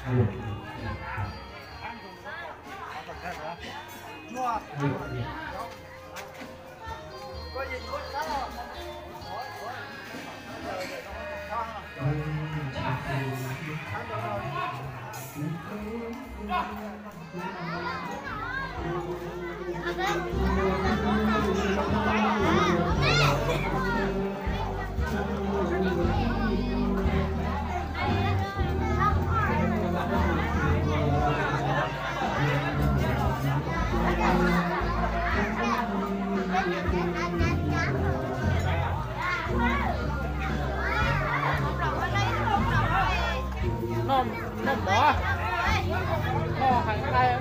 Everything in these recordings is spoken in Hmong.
Noj, noj mov, noj hais nqaij.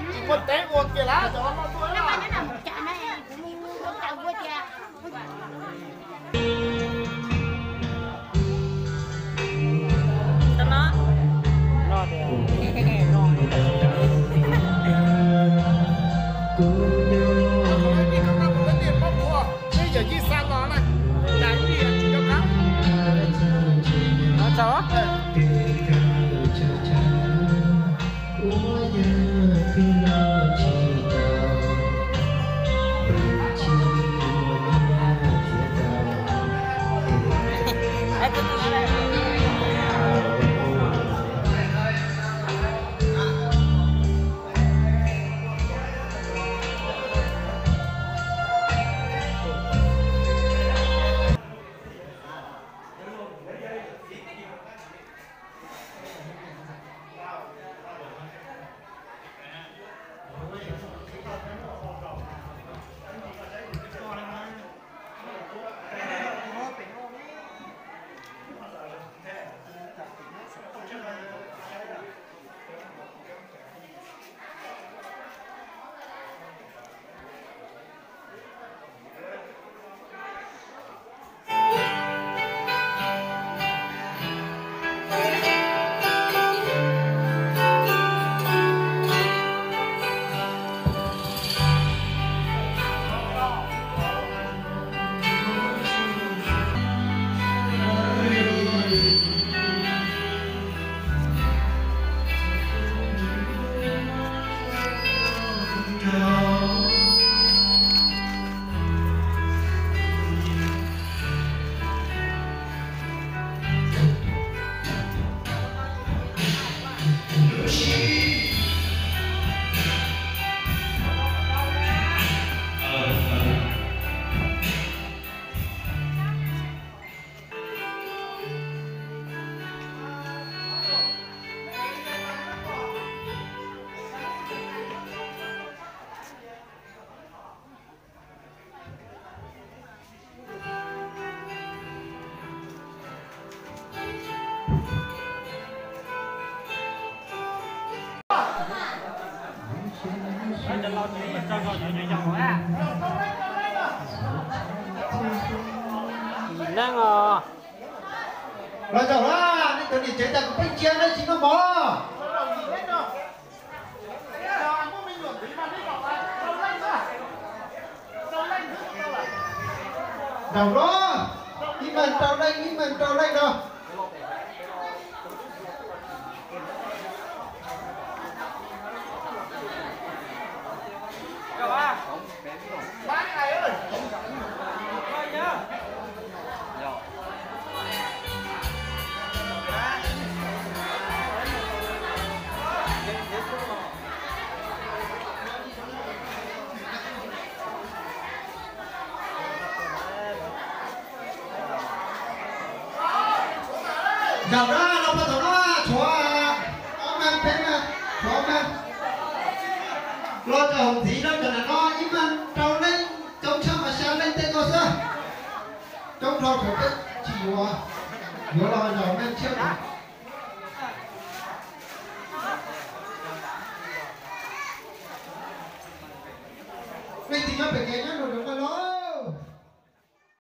Tsis muaj teb ua kiag lawm, cov no tuaj lawm. Neeg os. Los zaum na, nej cov niam tsev tas kuv pheej cia nej tsis noj mov. Zaum na, ib meeg rau leej, ib meeg rau leej no. Zaum na, no puag thaum no tshuav ob Peb mas, xyov mas, los txog ntxiv no cov nam no ib mag rau leej coob tshaj mas xya leej tej tuaj xwb. Coob dhau thaum peb tsis yuav, yuav los zos meej tshiab. Leej twg nyob pem kev nyob rau